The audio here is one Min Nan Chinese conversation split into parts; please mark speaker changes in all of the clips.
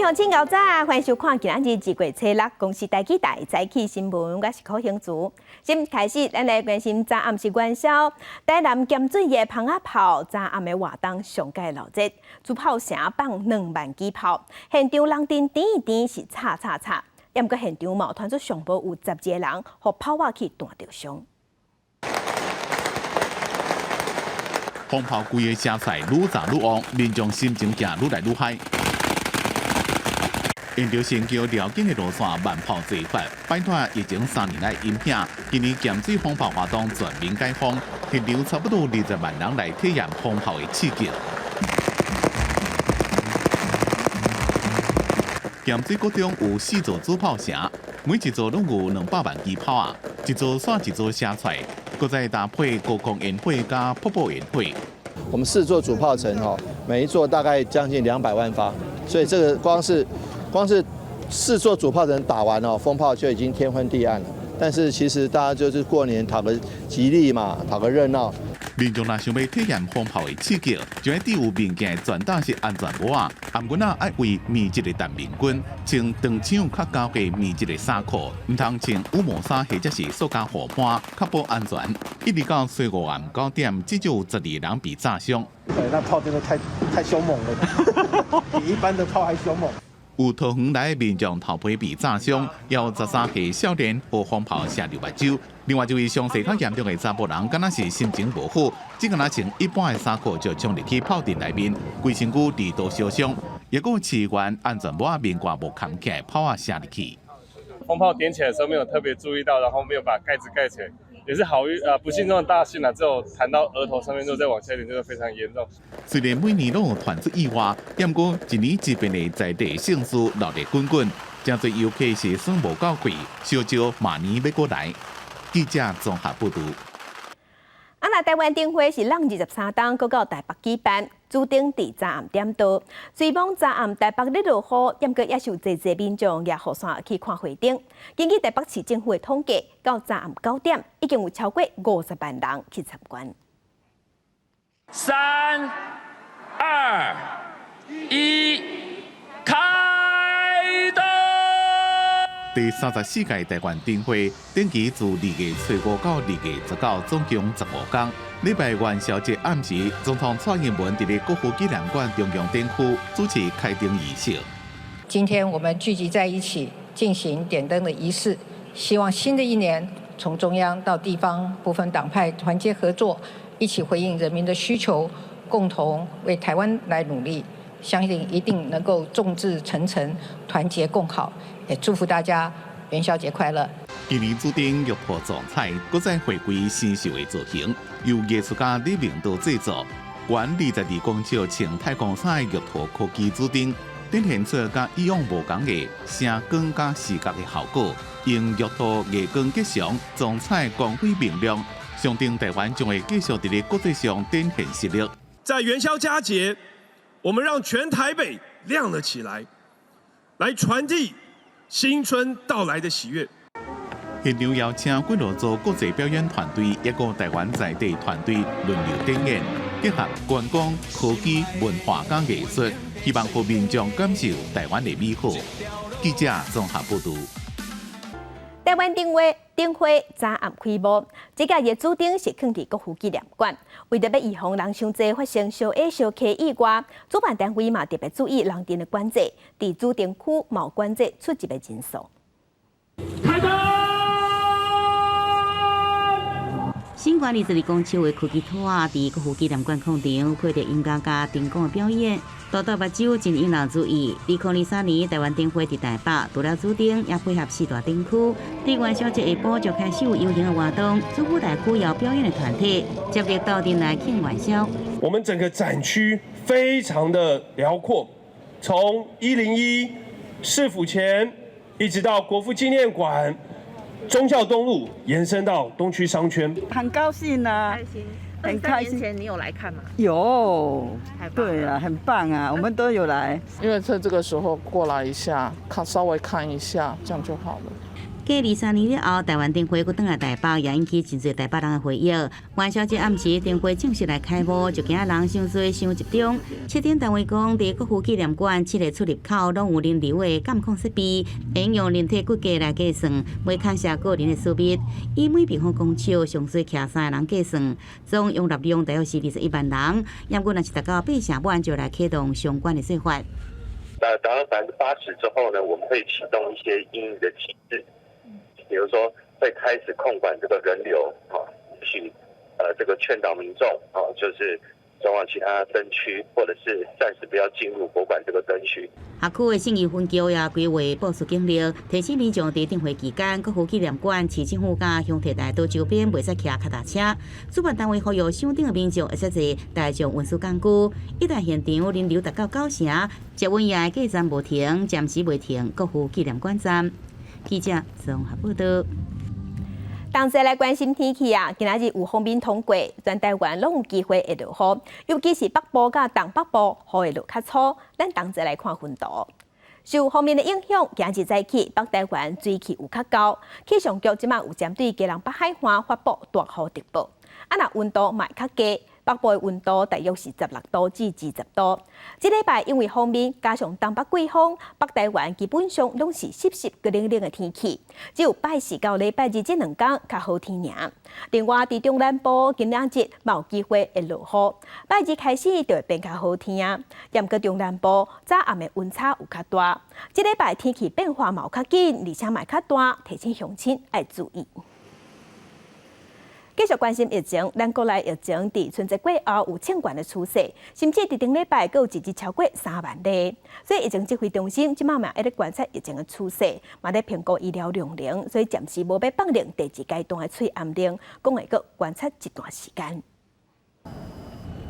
Speaker 1: 鄉親𠢕早，歡迎收看今仔日2月初6公視台語台早起新聞，我是柯興竹。先開始，咱來關心昨暗是元宵，台南鹹水的蜂仔炮昨暗的活動上蓋熱鬧，主炮城放2萬支炮，現場人陣甜甜是吵吵吵，毋過現場嘛傳出上無有12個人予炮仔去彈著傷。
Speaker 2: 風炮規个聲勢愈炸愈旺，民眾心情也愈來愈 high。沿著新橋寮境的路線，萬炮齊發，擺脫疫情3年來影響。今年鹹水蜂炮活動全面解封，現場差不多20萬人來體驗蜂炮的刺激。鹹水國中有四座主炮城，每一座攏有200萬支炮仔，一座煞一座射出來，閣再搭配高空煙火佮瀑布煙火。
Speaker 3: 我們四座主炮城吼，每一座大概將近200萬發，所以這個光是四座主炮城打完哦，蜂炮就已經天昏地暗了。但是其實大家就是過年討個吉利嘛，討個熱鬧。
Speaker 2: 民眾若想欲體驗蜂炮的刺激，就愛戴有面鏡的全罩式安全帽仔，頷頸仔愛圍棉質的淡面巾，穿長袖較厚的棉質的衫褲，毋通穿羽毛衫或者是塑膠護腕，確保安全。一直到初五暗9點，至少有12人被炸傷。
Speaker 4: 那炮真的太兇猛了，比一般的炮還兇猛。
Speaker 2: 有桃園來的民眾頭皮被炸傷，有13歲少年予蜂炮射入目睭。另外一位傷勢較嚴重的查埔人，敢若是心情無好，只敢若穿一般的衫褲就衝入去炮陣內面，規身軀二度燒傷。抑閣有市員安全帽面掛無崁起來，炮仔射入去。
Speaker 5: 蜂炮點起來的時候沒有特別注意到，然後沒有把蓋子蓋起來，也是好運啊，不幸中的大幸啊！只有彈到額頭上面，之後再往下一點，就會非常嚴重。
Speaker 2: 雖然每年攏有傳出意外，毋過一年一變的在地盛事熱熱滾滾，誠濟遊客是耍無夠氣，相招明年欲閣來。記者綜合報導。
Speaker 1: 啊，那台灣燈會是攏23冬，閣到台北舉辦，主燈佇昨暗點燈。雖罔昨暗台北咧落雨，毋過也是有濟濟民眾舉雨傘去看花燈。根據台北市政府的統計，到昨暗9點，已經有超過50萬人去參觀。
Speaker 6: 三、二、一，開燈！
Speaker 2: 第34屆台灣燈會燈期自2月初5到2月19，總共15天。禮拜元宵節暗時，總統蔡英文佇咧國父紀念館中央展區主持開燈儀式。
Speaker 7: 今天我們聚集在一起進行點燈的儀式，希望新的一年從中央到地方，不分黨派，團結合作，一起回應人民的需求，共同為台灣來努力。相信一定能夠眾志成城，團結共好。也祝福大家元宵節快樂。
Speaker 2: 今年主燈玉兔撞彩，閣再回歸生肖的造型，由藝術家李明道製作。懸22公尺穿太空衫的玉兔科技主燈，展現出佮以往無仝的聲光佮視覺的效果。用玉兔夜光吉祥，撞彩光輝明亮，象徵台灣將會繼續佇咧國際上展現實力。
Speaker 8: 在元宵佳節，我們讓全台北亮了起來，來傳遞新春到來的喜悅。
Speaker 2: 現場邀請幾落組國際表演團隊，抑閣台灣在地團隊輪流展演，結合觀光、科技、文化佮藝術，希望予民眾感受台灣的美好。記者綜合報導。
Speaker 1: 台灣燈會昨暗開幕，這屆的主燈是囥佇國父紀念館。為著欲預防人傷濟發生燒燁燒起意外，主辦單位嘛特別注意人陣的管制，佇主燈區嘛有管制出入的人數。
Speaker 6: 開燈！
Speaker 9: 身懸22公尺的科技兔仔，佇國父紀念館廣場配著音樂佮燈光的表演，大大目睭真引人注意。2023年台灣燈會佇台北，除了主燈，也配合四大燈區。佇元宵節下晡就開始有遊行的活動，主舞台區有表演的團體接力鬥陣來慶元宵。
Speaker 8: 我們整個展區非常的遼闊，從101市府前，一直到國父紀念館。忠孝東路延伸到東區商圈，
Speaker 10: 很高興啊，
Speaker 11: 開心，
Speaker 10: 很開心。
Speaker 11: 年前你有來看嗎？
Speaker 10: 有，對啊，很棒啊，我們都有來。
Speaker 12: 因為趁這個時候過來一下，看稍微看一下，這樣就好了。
Speaker 9: 過23年了後，台灣燈會閣轉來台北，也引起真濟台北人的回憶。元宵節暗時，燈會正式來開幕，就驚人傷濟傷集中。設展單位講，佇國父紀念館七个出入口攏有人流的監控設備，會用人體骨骼來計算，袂牽涉個人的私密。以每平方公尺上濟徛三个人計算，總容納量大約是21萬人。毋過若是達到八成滿，就來啟動相關的做法。
Speaker 11: 那達到80%之後呢，我們會啟動一些因應的機制。比如說，會開始控管這個人流，啊，去，這個勸導民眾，啊，就是轉往其他燈區，或者是暫時不要進入國館這個燈區。
Speaker 9: 轄區的信義分局也規劃部署警力，提醒民眾佇燈會期間，國父紀念館、市政府佮鄉提大道周邊袂使騎腳踏車。主辦單位呼籲賞燈的民眾會使坐大眾運輸工具。一旦現場人流達到九成，捷運也會過站無停，暫時袂停國父紀念館站。記者綜合報道。
Speaker 1: 同齊來關心天氣啊！今仔日有鋒面通過，全台灣攏有機會會落雨，尤其是北部佮東北部雨會落較粗。咱同齊來看雲圖。受鋒面的影響，今日早起北台灣水氣有較厚，氣象局這馬有針對基隆北海岸發布大雨特報。啊，若溫度嘛會較低，北部的溫度大約是16度至20度。這禮拜因為鋒面加上東北季風，北台灣基本上攏是濕濕閣冷冷的天氣，只有拜四到禮拜日這兩工較好天爾。另外，佇中南部今仔日嘛有機會會落雨，拜二開始就會變較好天啊。毋過中南部早暗的溫差有較大，這禮拜天氣變化嘛有較緊，而且嘛會較大，提醒鄉親愛注意。繼續關心疫情，咱國內疫情佇春節過後有衝懸的趨勢，甚至佇頂禮拜閣有一日超過3萬例。所以疫情指揮中心這馬嘛一直觀察疫情的趨勢，嘛咧評估醫療量能，所以暫時無欲放令第二階段的喙罨令，講會閣觀察一段時間。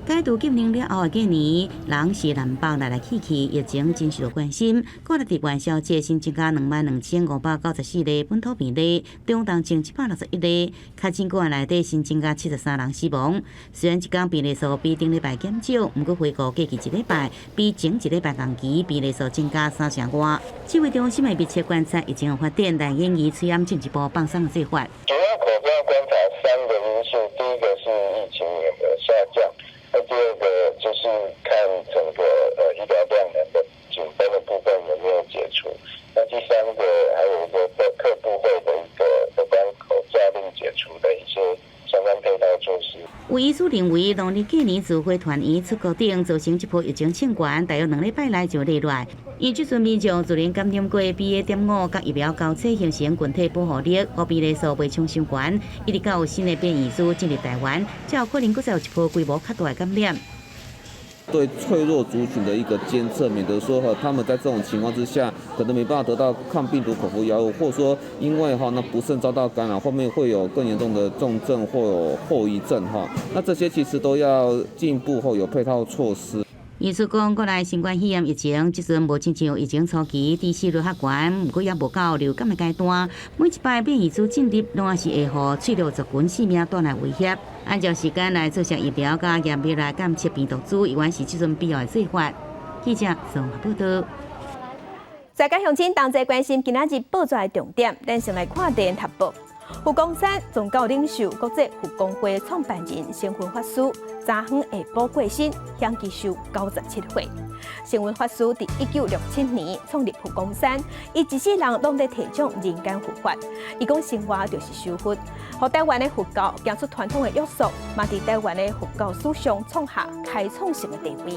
Speaker 9: 解除禁令了後的過年，人是南北來來去去，疫情真受到關心。過了佇元宵節新增加22,594例本土病例，中重症761例，確診個案內底新增加73人死亡。雖然這工病例數比頂禮拜減少，毋過回顧過去一禮拜，比前一禮拜同期病例數增加三成外。指揮中心會密切觀察疫情的發展，來研擬喙罨進一步放鬆的做法。
Speaker 11: 主要口罩觀察三個因素，第一個是疫情有沒有下降。那第二個就是看整個醫療量能的緊繃的部分有沒有解除。那第三個還有一個各部會的一個有關口罩令解除的一些相關配套措施。
Speaker 9: 有醫師認為，農曆過年聚會團圓出國頂，造成這波疫情衝懸，大約2禮拜內就會落來。因這陣民眾自然感染過 BA.5佮疫苗交替形成群體保護力，予病例數袂衝傷懸，一直到有新的變異株進入台灣，才有可能閣再有一波規模較大的感染。
Speaker 12: 對脆弱族群的一個監測，免得說哈他們在這種情況之下，可能沒辦法得到抗病毒口服藥物，或說因為哈那不慎遭到感染，後面會有更嚴重的重症或有後遺症哈。那這些其實都要進一步後有配套措施。
Speaker 9: 醫師講，國內新冠肺炎疫情這陣無親像疫情初期致死率較懸，毋過也無到流感的階段。每一擺變異株進入，攏抑是會予脆弱族群性命帶來威脅。按照時間來注射疫苗，佮嚴密來監測病毒株，猶原是這陣必要的做法。記者綜合報道。
Speaker 1: 大家鄉親同齊關心今仔日報紙的重點，咱先來看聯合報。佛光山宗教領袖、國際佛光會創辦人星雲法師，昨昏下晡過身，享壽97歲。星雲法師佇1967年創立佛光山，伊一世人攏咧提倡人間佛法。伊講生活就是修佛，予台灣的佛教走出傳統的約束，嘛佇台灣的佛教史上創下開創性的地位。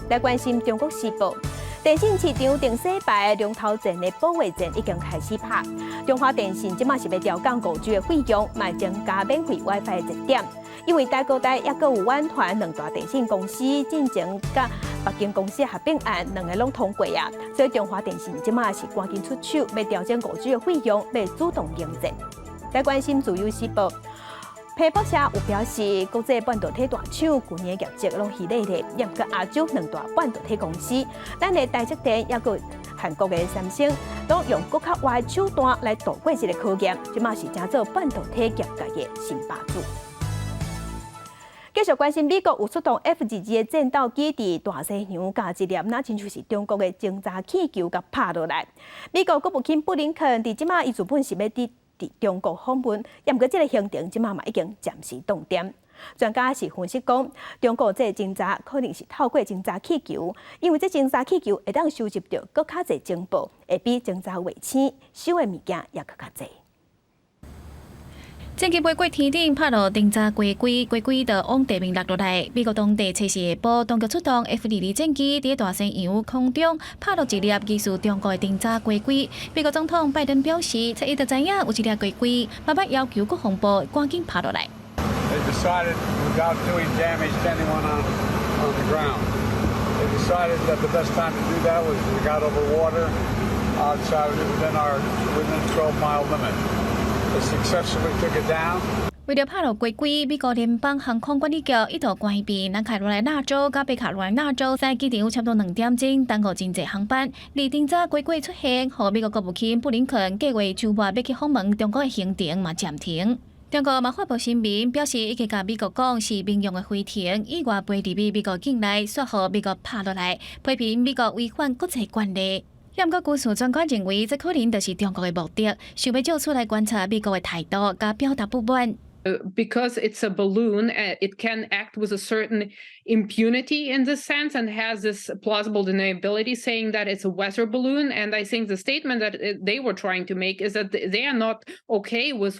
Speaker 1: 來關心《中國時報》。電信市場定洗牌龍頭戰的保衛戰已經開始拍。中華電信這馬是欲調降5G 的費用，嘛增加免費 WiFi 的熱點。因為大哥大抑閣有遠傳兩大電信公司進前佮北京公司合併案，兩个攏通過啊，所以中華電信這馬是趕緊出手，欲調整5G 的費用，欲主動迎戰。來關心自由時報。彭博社有表示，國際半導體大廠舊年業績攏虛咧咧，毋過亞洲兩大半導體公司，咱的台積電抑閣韓國的三星，攏用閣較倚的手段來渡過這個考驗，這馬是成做半導體業界的新霸主。繼續關心美國有出動 F-22的戰鬥機佇大西洋共一粒，若親像是中國的偵察氣球共拍落來。美國國務卿布林肯佇這馬伊原本是欲佇中國訪問，毋過這个行程這馬嘛已經暫時凍定。專家是分析講，中國這个偵察可能是透過偵察氣球，因為這偵察氣球會當收集著閣較濟情報，會比偵察衛星收的物件也閣較濟。
Speaker 13: 戰機飛過天頂，拍落偵察機龜，機龜就往地面落落來。美國當地初四下晡，當局出動 F-22戰機佇大西洋空中拍落一粒疑似中國的偵察機龜。美國總統拜登表示，伊就知影有這粒機龜，嘛捌要求國防部趕緊拍落來。
Speaker 14: They decided without doing damage to anyone on the ground. They decided that the best time to do that was when we got over water outside within 12 mile limit. They successfully took it down.
Speaker 13: 為著拍落機龜，美國聯邦航空管理局一度關閉南卡羅來納州佮北卡羅來納州在機場差不多2點鐘，耽誤真濟航班。而偵察機龜出現，予美國國務卿布林肯計劃週末欲去訪問中國的行程嘛暫停。中國嘛發布聲明表示，已經共美國講是民用的飛艇意外飛入美國境內，煞予美國拍落來，批評美國違反國際慣例。毋過軍事專家認為，這可能就是中國的目的，想欲藉此來觀察美國的態度，佮表達不滿。
Speaker 15: Because it's a balloon, it can act with a certain impunity in this sense and has this plausible deniability, saying that it's a weather balloon. And I think the statement that they were trying to make is that they are not okay with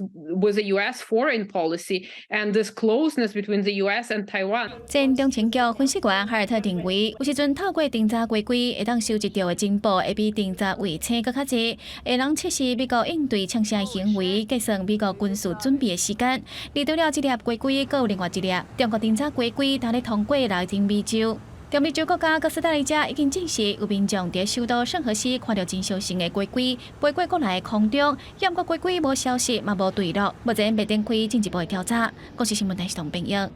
Speaker 15: the U.S. foreign policy and this closeness between the U.S. and Taiwan.
Speaker 13: 前中情局分析員哈爾特認為，有時陣透過偵察機龜會當收集著的情報，會比偵察衛星閣較濟，會當測試美國應對嗆聲行為，計算美國軍事準備的時間。而除了這粒機龜，閣有另外一粒中國偵察機龜，當咧通過拉丁美洲。中美洲國家哥斯達黎加已經證實有民眾佇首都聖荷西看著真相似的機龜飛過國內空中，毋過機龜無消失，嘛無墜落，目前未展開進一步的調查。國視新聞台系統編譯。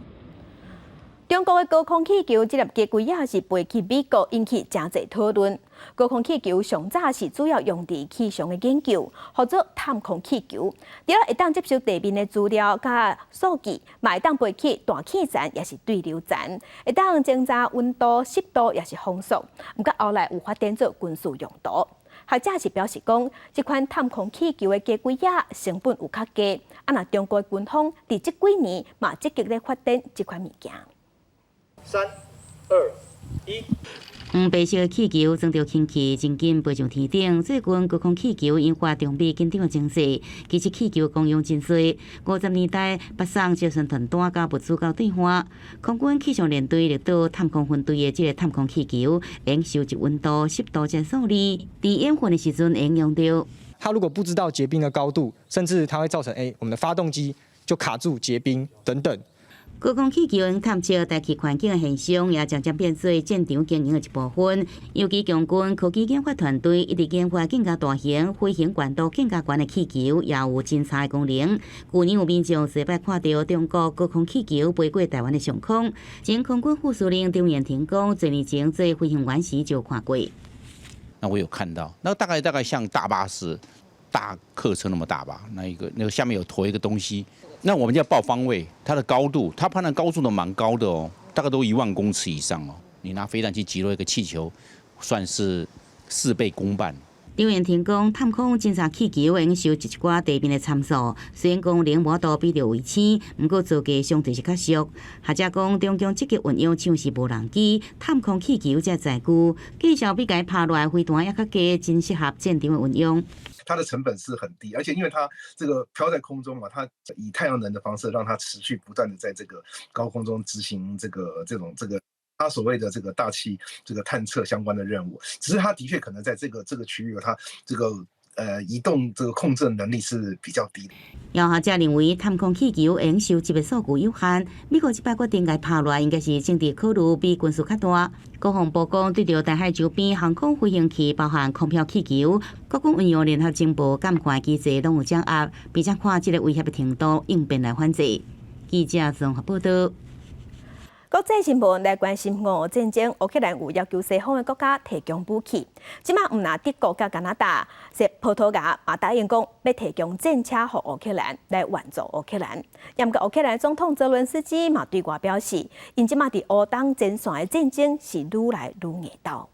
Speaker 1: 中國的高空氣球這粒機龜仔是飛去美國，引起誠濟討論。高空氣球上早是主要用佇氣象的研究，號做探空氣球。除了會當接收地面的資料佮數據，嘛會當飛去大氣層，抑是對流層，會當偵查溫度、濕度，抑是風速。毋過後來有發展做軍事用途。學者是表示講，這款探空氣球的機龜仔成本有較低，啊，若中國軍方佇這幾年嘛積極咧發展這款物件。
Speaker 4: 三、二、一。
Speaker 9: 黃白色的氣球裝著氫氣，真緊飛上天頂。最近高空氣球引發中美緊張的情勢。其實氣球功用真濟。50年代，北送接宣傳單佮物資到對岸。空軍氣象連隊綠島探空分隊的這个探空氣球，會收集溫度、濕度這數字，佇演訓的時陣會用著。
Speaker 16: 他如果不知道結冰的高度，甚至它會造成我們的發動機就卡住結冰等等。
Speaker 9: 高空氣球用探測大氣環境的現象，也漸漸變做戰場經營的一部分。尤其共軍科技研發團隊一直研發更加大型、飛行高度更加懸的氣球，也有偵察的功能。去年有民眾首擺看著中國高空氣球飛過台灣的上空，前空軍副司令張延廷講，幾年前做飛行員時就看過。
Speaker 17: 那我有看到，那大概像大巴士、大客車那麼大吧？那一個那個下面有馱一個東西。那我們就要報方位，它的高度，它判斷高度都蠻高的哦，大概都1萬公尺以上哦。你拿飛彈去擊落一個氣球，算是事倍功半。
Speaker 9: 張延廷講，探空偵察氣球會用收集一寡地面的參數，雖然功能無度比著衛星，毋過造價相對是較俗。學者講，中共積極運用像是無人機、探空氣球這載具，價數比共拍落來飛彈猶較低，真適合戰場的運用。
Speaker 18: 它的成本是很低，而且因為它這個飄在空中嘛，它以太陽能的方式讓它持續不斷的在這個高空中執行這個這種這個它所謂的這個大氣這個探測相關的任務。只是它的確可能在這個區域，它這個移動這個控制能力是比較低的。
Speaker 9: 有學者認為，探空氣球用收集的數據有限，美國這擺決定共拍落來，應該是政治考慮比軍事較大。國防部講，對著台海周邊航空飛行器，包含空飄氣球，國軍運用聯合情報監看機制攏有掌握，並且看這个威脅的程度，應變來反制。記者綜合報道。
Speaker 1: 國際新聞來關心俄烏戰爭，烏克蘭有要求西方的國家提供武器。這馬毋但德國佮加拿大、是葡萄牙嘛答應講欲提供戰車予烏克蘭來援助烏克蘭。毋過烏克蘭總統澤倫斯基嘛對外表示，𪜶這馬佇烏東前線的戰爭是愈來愈硬鬥。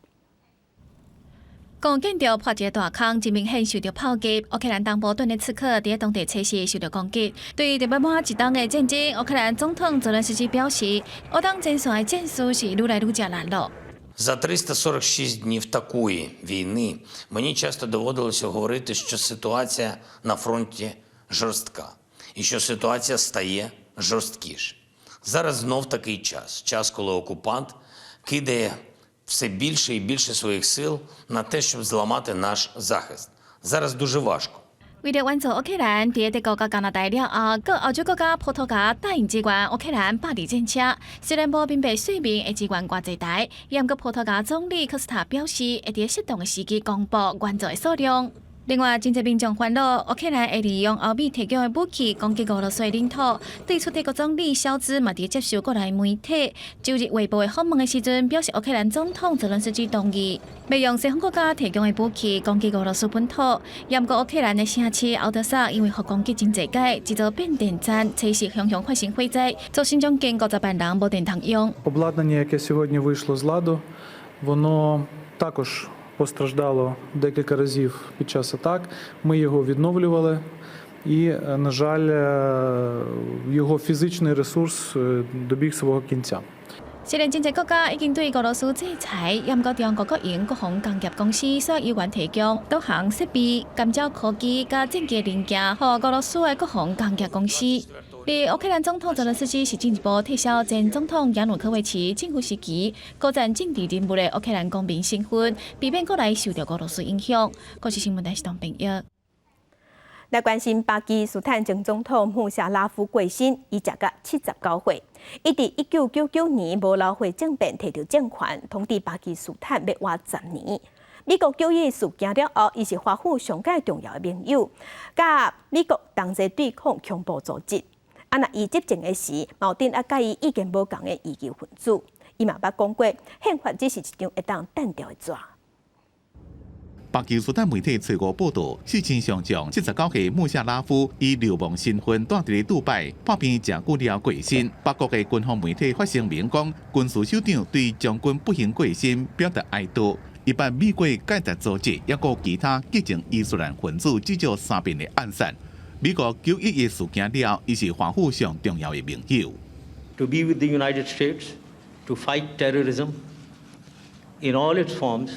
Speaker 13: 剛見著破一个大空，真明顯受著炮擊。烏克蘭東部頓涅茨克佇當地初四受著攻擊。對欲滿一冬的戰爭，烏克蘭總統澤倫斯基表示，烏東前線的戰事是愈來愈食力囉。
Speaker 19: За 346 днів такої війни мені часто доводилося говорити, що ситуація на фронті жорстка і що ситуація стає жорсткіше. Зараз знов такий час, час, коли окупант кидає все більше і більше своїх сил на те, щоб зламати наш захист. Зараз дуже важко.
Speaker 13: 為著援助烏克蘭，佇德國佮加拿大了後，閣歐洲國家葡萄牙答應支援烏克蘭100輛戰車。雖然無明白說明會支援偌濟台，毋過葡萄牙總理科斯塔表示，會佇適當的時機公布援助的數量。另外，真濟民眾煩惱，烏克蘭會利用歐美提供的武器攻擊俄羅斯領土。對此，德國總理蕭茲嘛佇接受國內媒體《周日衛報》的訪問的時陣，表示烏克蘭總統澤倫斯基同意，欲用西方國家提供的武器攻擊俄羅斯本土。毋過烏克蘭的城市敖德薩因為予攻擊真濟擺，一座變電站初四雄雄發生火災，造成將近50萬人無電通用。
Speaker 20: Обладнання, яке сьогодні вийшло з ладу, воно також постраждало декілька разів під час атак. Ми його відновлювали, і, на жаль, його фізичний ресурс добіг свого кінця.
Speaker 13: 雖然真濟國家已經對俄羅斯制裁，毋過中國國營國防工業公司煞猶原提供導航設備、監視科技佮戰機零件，予俄羅斯的國防工業公司。而烏克蘭總統澤倫斯基是進一步撤銷前總統亞努科維奇政府時期高層政治人物的烏克蘭公民身份，避免國內受著俄羅斯影響。國視新聞台是董編譯。
Speaker 1: 來關心巴基斯坦前總統穆夏拉夫過身，伊食甲79歲。伊佇1999年無流血政變提著政權，統治巴基斯坦欲倚10年。美國9·11事件了後，伊是華府上蓋重要的盟友，佮美國同齊對抗恐怖組織。啊，若伊執政的時，嘛有鎮壓佮伊意見無仝的異見分子。伊嘛捌講過，憲法只是一張會當擲掉的紙。
Speaker 2: 巴基斯坦媒體初五報道，四親上將79歲穆夏拉夫以流亡身份蹛佇咧杜拜，破病誠久了過身。巴國的軍方媒體發聲明講，軍事首長對將軍不幸過身表達哀悼。伊捌美國蓋達組織，抑閣其他激進伊斯蘭分子至少三遍的暗殺。美國9·11事件了，伊是華府上重要的盟友。
Speaker 21: To be with the United States to fight terrorism in all its forms,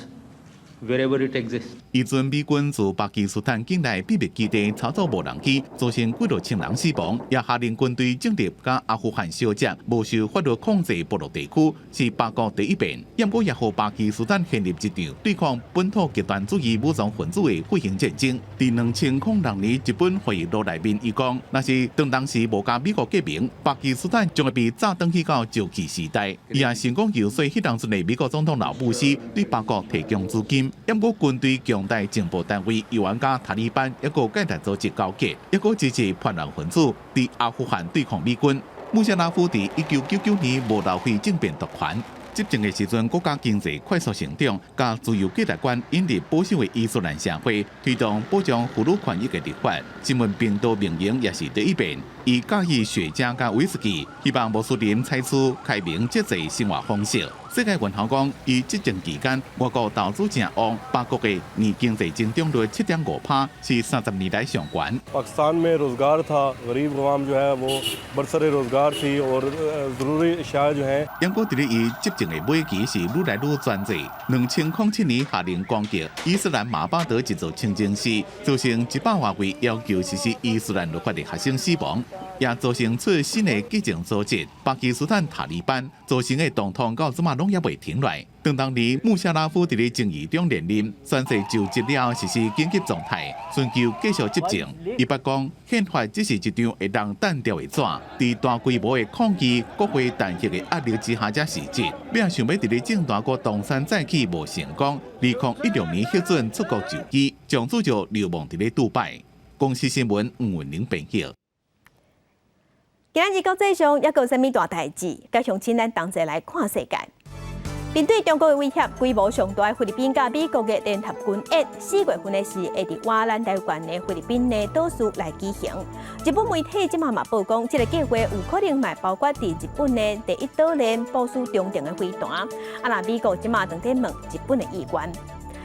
Speaker 21: wherever it exists.
Speaker 2: 伊陣美軍自巴基斯坦境內秘密基地操作無人機，造成幾若千人死亡，也下令軍隊進入佮阿富汗相接、無受法律控制部落地區，是巴國第一遍。毋過也予巴基斯坦陷入一場對抗本土極端主義武裝分子的血腥戰爭。佇2006年一本回憶錄內面，伊講，若是當當時無佮美國結盟，巴基斯坦將會被炸轉去到石器時代。伊也成功遊說彼當陣的美國總統老布希對巴國提供資金。毋過軍隊強大情報單位猶原佮塔利班抑閣蓋達組織勾結，抑閣支持叛亂分子佇阿富汗對抗美軍。穆夏拉夫佇1999年無流血政變奪權，執政的時陣，國家經濟快速成長，佮自由價值觀引入保守的伊斯蘭社會，推動保障婦女權益的立法。新聞頻道命名也是第一遍，伊佮意雪茄佮威士忌，希望穆斯林採取開明節制生活方式。世界銀行講，伊執政期間，外國投資誠旺，巴國的年經濟增長率7.5%，是30年來上懸。
Speaker 22: पाकिस्तान में रोज़गार था, गरीब अवाम जो है वो बरसर रोज़गार थी और ज़रूरी अशिया जो हैं。
Speaker 2: 毋過佇咧伊執政的尾期是愈來愈專制。2007年下令攻擊伊斯蘭馬巴德一座清真寺，造成100外位要求實施伊斯蘭律法的學生死亡，也造成出新的激進組織巴基斯坦塔利班，造成的動盪到這馬攏猶未停落來。當當年穆夏拉夫佇咧爭議中連任，宣誓就職了後實施緊急狀態，尋求繼續執政。伊捌講，憲法只是一張會當擲掉的紙，佇大規模的抗議、國會彈劾的壓力之下才辭職。欲想欲佇咧政壇閣東山再起無成功，2016年核准出國就醫，從此就流亡佇咧杜拜。公視新聞吳文玲編譯。
Speaker 1: 今仔日國際上猶閣有啥物大代誌？佮鄉親咱同齊來看世界。面對中國的威脅，規模上大的菲律賓佮美國的聯合軍演，4月份的時會佇倚咱台灣的菲律賓的島嶼來舉行。日本媒體這馬嘛報講，這个計劃有可能嘛包括佇日本的第一島鏈部署中程的飛彈。啊，若美國這馬正咧問日本的意願。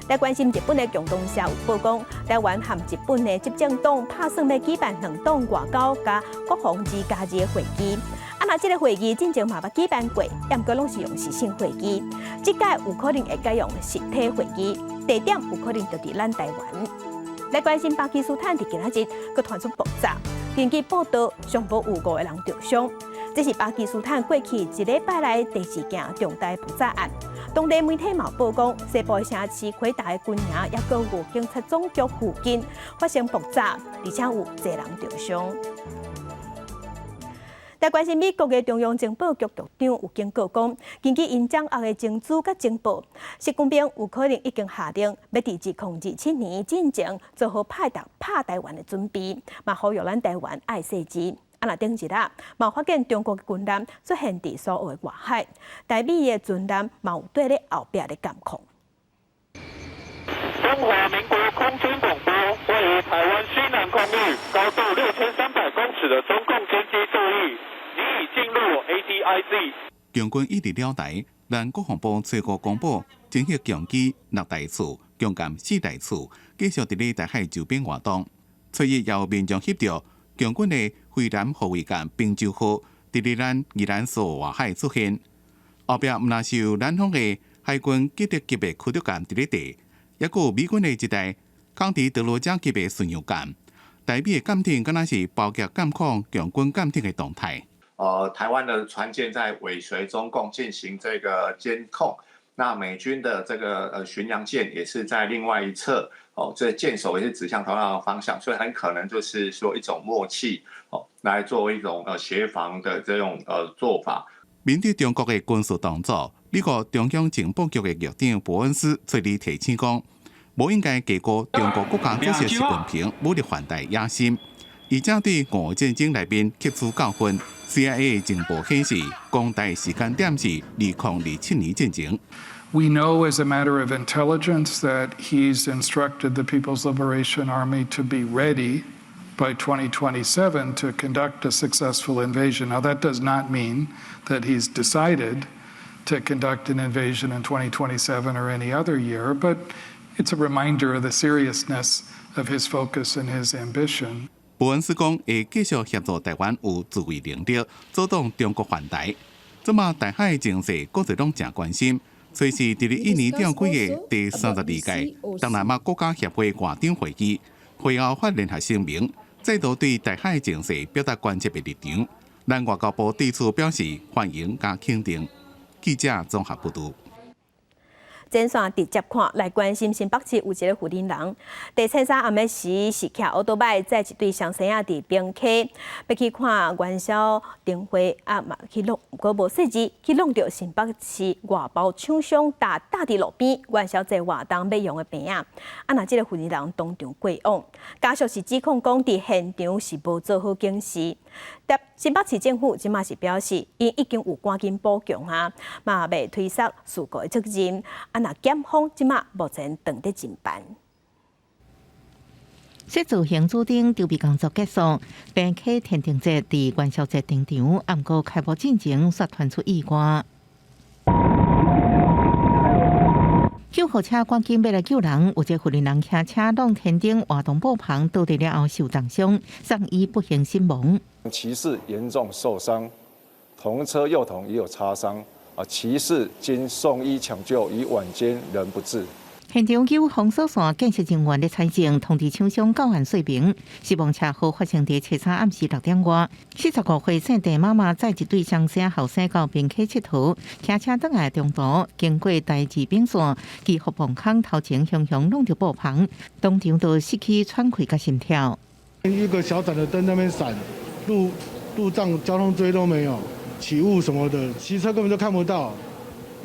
Speaker 1: 來關心日本的共同社有報講，台灣和日本的執政黨拍算欲舉辦兩黨外交佮國防2+2的會議。啊，若這个會議進前嘛捌舉辦過，毋過攏是用視訊會議，這擺有可能會改用實體會議，地點有可能就佇咱台灣。來關心巴基斯坦佇今仔日閣傳出爆炸，根據報道，上無有五個人著傷。這是巴基斯坦過去一禮拜來第四件重大爆炸案。當地媒體嘛報講，西部城市奎達的軍營抑閣有警察總局附近發生爆炸，而且有濟人著傷。來關心美國的中央情報局局長有警告講，根據𪜶掌握的情資佮情報，習近平有可能已經下令欲佇2027年進前做好拍台灣的準備，嘛呼籲咱台灣愛細緻。啊，若頂日啊，嘛發現中國的軍艦出現佇蘇澳的外海，台美的船艦嘛有綴咧後壁咧監控。
Speaker 3: 中華民國空軍廣播，位於台灣西南空域，高度6300公尺的中共軍機注意，你已進入 ADIZ。
Speaker 2: 共軍一直了台，咱國防部初步公布，偵測強機六台次，強艦四台次，繼續佇咧台海周邊活動。初一有民眾翕著共軍的飛南護衛艦平州號，佇咧咱宜蘭蘇澳外海出現，後壁毋但是有咱方的海軍基德級的驅逐艦佇咧地，抑閣有美軍的一台康迪德羅加級的巡洋艦。台美的艦艇敢若是包夾監控共軍艦艇的動態。
Speaker 5: 台灣的船艦在尾隨中共進行這個監控，那美軍的這個巡洋艦也是在另外一側，哦，這艦首也是指向同樣的方向，所以很可能就是說一種默契，哦，來做一種協防的這種做法。
Speaker 2: 面對中國的軍事動作，美國中央情報局的局長伯恩斯昨日提醒講，無應該低估中國國家主席習近平武力犯台野心，而且對俄戰爭內面吸取教訓。CIA 情報顯示，攻台時間點是2027年進前。
Speaker 23: We know as a matter of intelligence that he's instructed the People's Liberation Army to be ready by 2027 to conduct a successful invasion. Now, that does not mean that he's decided to conduct an invasion in 2027 or any other year, but it's a reminder of the seriousness of his focus and his ambition.
Speaker 2: 伯恩斯講會繼續協助台灣有自衛能力，阻擋中國犯台。這馬台海情勢，國際攏誠關心。隨時佇咧印尼召開的第32屆東南亞國家協會外長會議，會後發聯合聲明，再度對台海情勢表達關切的立場。咱外交部對此表示歡迎佮肯定。記者綜合報導。
Speaker 1: 前線直接看來關心新北市有一个婦人，佇初三暗暝時是騎歐多擺載一對雙生仔佇平溪，欲去看元宵燈會啊嘛去挵，毋過無細緻去挵著新北市外包廠商搭搭佇路邊元宵節活動欲用的棚仔，啊若這个婦人當場過往，家屬是指控講佇現場是無做好警示。新北市政府這馬是表示，𪜶已經有趕緊補強啊，嘛袂推脫事故的責任。啊，若檢方這馬目前正佇偵辦。
Speaker 24: 設造型主燈籌備工作結束，平溪天燈節佇元宵節登場，毋過開幕進前煞傳出意外。救護車趕緊欲來救人，有一個婦人騎車挵天燈活動布棚倒地了後受重傷，送醫不幸身亡。
Speaker 25: 騎士嚴重受傷，同車幼童也有擦傷。啊，騎士經送醫搶救，於晚間仍不治。
Speaker 24: 現場有封鎖線建設人員咧採證，通知廠商到案說明。死亡車禍發生佇初三暗時6點外，45歲姓鄭媽媽載一對雙生後生到平溪𨑨迌，騎車轉來中途經過台二丙線，其福磅空頭前雄雄挵著布棚，當場就失去喘氣佮心跳。
Speaker 26: 一個小盞的燈在那邊閃，路障、交通錐都沒有，起霧什麼的，騎車根本就看不到，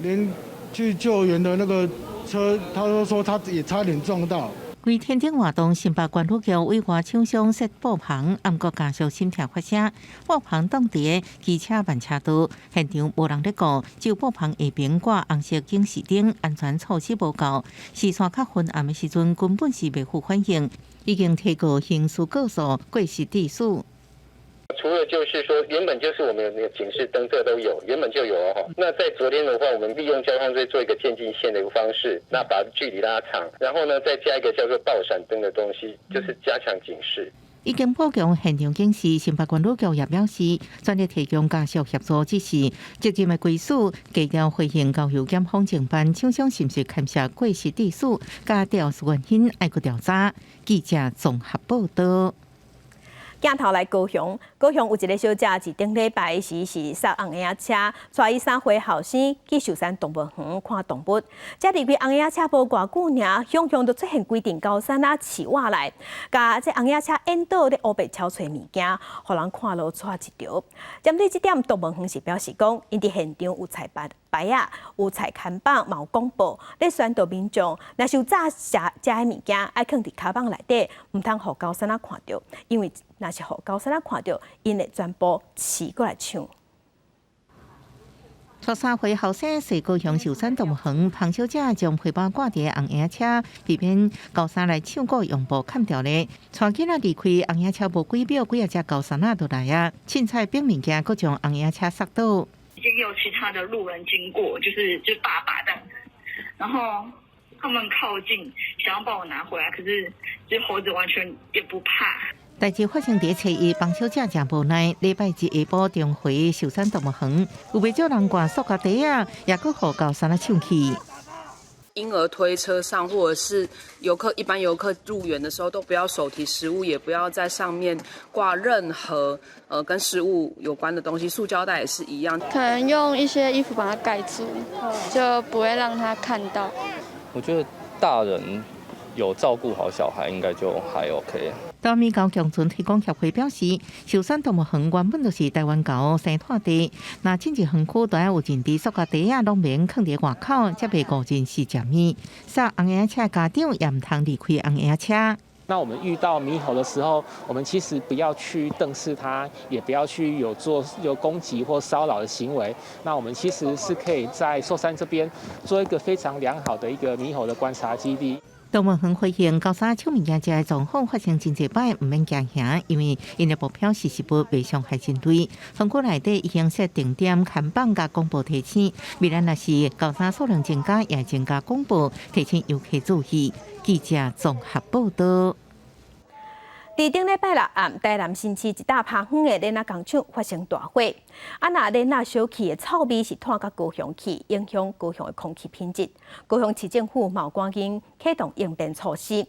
Speaker 26: 連去救援的那個車，他都說他也差點撞到。
Speaker 24: 規天頂活動，新北縣旅局委外廠商設布棚，毋過家屬心痛發聲，布棚擋佇機車慢車道，現場無人咧顧，只有布棚下邊掛紅色警示燈，安全措施無夠，視線較昏暗的時陣，根本是袂赴反應，已經提告刑事告訴過失致死。
Speaker 6: 除了就是說，原本就是我們有警示燈，這都有，原本就有哦。那在昨天的話，我們利用交通錐做一個漸進線的一個方式，那把距離拉長，然後呢，再加一個叫做爆閃燈的東西，就是加強警示。
Speaker 24: 已經補強現場警示，新北縣旅局也表示，全力提供家屬協助，只是責任的歸屬，低調回應交由檢方偵辦，廠商是毋是牽涉過失致死，佮肇事原因愛閣調查。記者綜合報道。
Speaker 1: 鏡頭來高雄，高雄有一个小姐佇頂禮拜時是駛紅嬰仔車，帶伊3歲後生去壽山動物園看動物。才離開紅嬰仔車無偌久爾，雄雄就出現規陣高山仔飼活來，共這紅嬰仔車引導咧烏白抄揣物件，予人看落掣一著。針對這點，動物園是表示講，𪜶佇現場有彩牌牌仔，有彩看板，嘛有廣播咧宣導民眾，若是有詐食食的物件，愛囥佇跤蠓內底，毋通予高山仔看著，因為若是予高山仔看著，𪜶會全部飼過來搶。
Speaker 24: 帶3歲後生踅高雄壽山動物園，彭小姐將皮包掛佇紅嬰車，避免高山來搶過用布崁掉咧。帶囡仔離開紅嬰車無幾秒，幾仔隻高山仔就來啊！凊彩反物件，閣將紅嬰車捒倒。
Speaker 7: 已經有其他的路人經過，就是就爸爸這樣子，然後他們靠近，想要幫我拿回來，可是這猴子完全也不怕。
Speaker 24: 代誌發生佇初一，彭小姐誠無奈。禮拜日下晡重回壽山動物園，有袂少人掛塑膠袋仔，也閣予高山仔搶去。
Speaker 8: 嬰兒推車上，或者是遊客一般遊客入園的時候，都不要手提食物，也不要在上面掛任何跟食物有關的東西，塑膠袋也是一樣。
Speaker 10: 可能用一些衣服把它蓋住，就不會讓他看到。
Speaker 11: 我覺得大人有照顧好小孩，應該就還 OK。
Speaker 24: 台灣狗共存推廣協會表示，壽山動物園原本就是台灣猴生態地，若進入園區都愛有認知塑膠袋仔，攏免囥佇外口，才袂誤認是食物。駛紅嬰車家長也毋通離開紅嬰車。
Speaker 12: 那我們遇到獼猴的時候，我們其實不要去瞪視它，也不要去有做有攻擊或騷擾的行為。那我們其實是可以在壽山這邊做一個非常良好的一個獼猴的觀察基地。
Speaker 24: 動物園回應高山搶物件這个狀況發生真濟擺，毋免驚嚇，因為𪜶的目標是食物，袂傷害人類。園區內底已經設定點看板佮廣播提醒，未來若是高山數量增加，也會增加廣播提醒遊客注意。記者綜合報道。
Speaker 1: 佇頂禮拜六暗，台南新市一搭拍遠的鏈仔工廠發生大火，啊，若鏈仔燒去的臭味是湠到高雄去，影響高雄的空氣品質。高雄市政府嘛有趕緊啟動應變措施。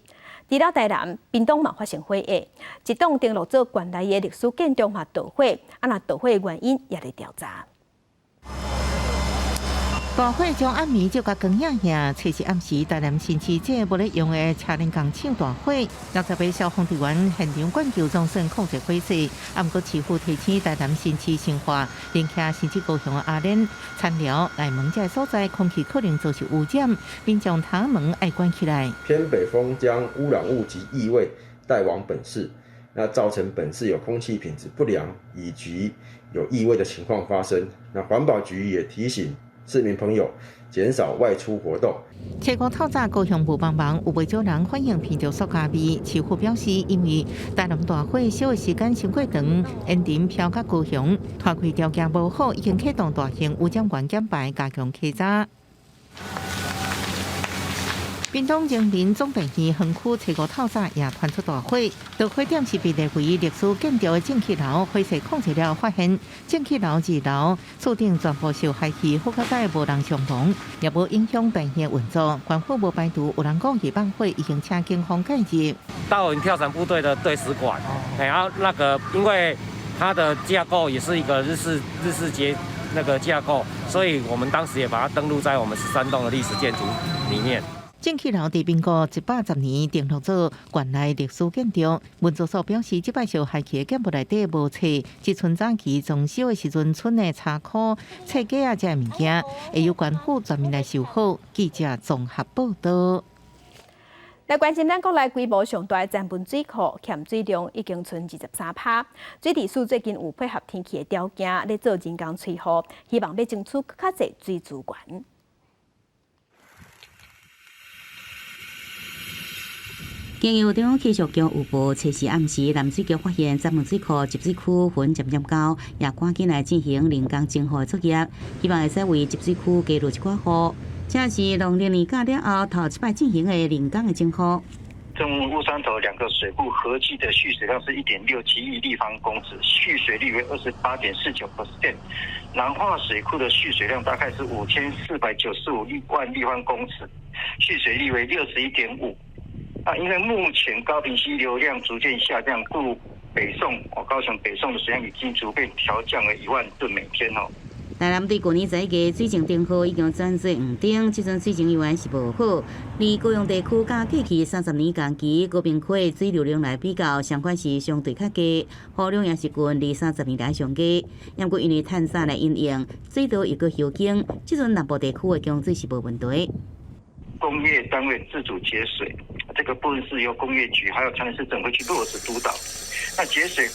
Speaker 1: 除了台南、屏東嘛發生火災，一棟登錄做縣內的歷史建築嘛著火，啊，若著火的原因也佇調查。
Speaker 24: 大火將暗暝照甲光影影，初四暗時，台南新市這無咧用的車輪工廠大火，60個消防隊員現場灌救，總算控制火勢。啊，毋過市府提醒台南新市新化、林徛甚至高雄的阿蓮、田寮、內門這个所在，空氣可能遭受污染，民眾窗門愛關起來。
Speaker 27: 偏北風將污染物及異味帶往本市，那造成本市有空氣品質不良以及有異味的情況發生。那環保局也提醒市民朋友減少外出活動。
Speaker 24: 初五透早高雄霧茫茫，有袂少人反映鼻著塑膠味。市府表示，因為台南大火燒的時間傷過長，煙塵飄到高雄，拖開條件無好，已經啟動大型污染源減排，加強稽查。屏東榮民總病院園區初五透早也傳出大火，導火點是被列為歷史建築的正氣樓，火勢控制了，發現正氣樓二樓厝頂全部燒害去，好佳哉無人傷亡，也無影響病院運作。官府無排除有人故意放火，已經請警方介入。
Speaker 28: 大武跳傘部隊的隊史館，然後那個因為它的架構也是一個日式結那個架構，所以我們當時也把它登錄在我們13棟的歷史建築裡面。
Speaker 24: 正氣樓佇民國110年登錄做縣內歷史建築，文資所表示，這擺燒害去的建物內底無冊，這賰早期裝修的時陣賰的車箍、冊架仔這个物件，會由縣府全面來修好。記者綜合報道。
Speaker 1: 來關心咱國內規模上大的曾文水庫欠水量已經賰23%。水利署最近有配合天氣的條件，咧做人工催雨，希望欲爭取較濟水資源。
Speaker 4: 經由中央氣象局預報，初四暗時南水局發現曾文水庫集水區雲漸漸高，也趕緊來進行人工增雨的作業，希望會使為集水區加入一寡雨。這是農曆年假了後頭一擺進行的人工的增雨。
Speaker 9: 曾文烏山頭兩個水庫合計的蓄水量是1.67億立方公尺，蓄水率為28.49%。南化水庫的蓄水量大概是5495萬立方公尺，蓄水率為61.5。啊，因為目前高屏溪流量逐漸下降，故北送哦高雄北送的水量已經逐漸調降為1萬噸每天哦。
Speaker 4: 台南對舊年11月水情燈號已經轉做黃燈，這陣水情依然是無好。而高雄地區佮過去30年同期高屏溪的水流量來比較，相反是相對較低，雨量也是近二三十年來上低。毋過因為探査來應用，水道又閣修建，這陣南部地區的供水是無問題。
Speaker 9: 工業單位自主節水，這個部分是由工業局還有台南市政府去落實督導。那節水、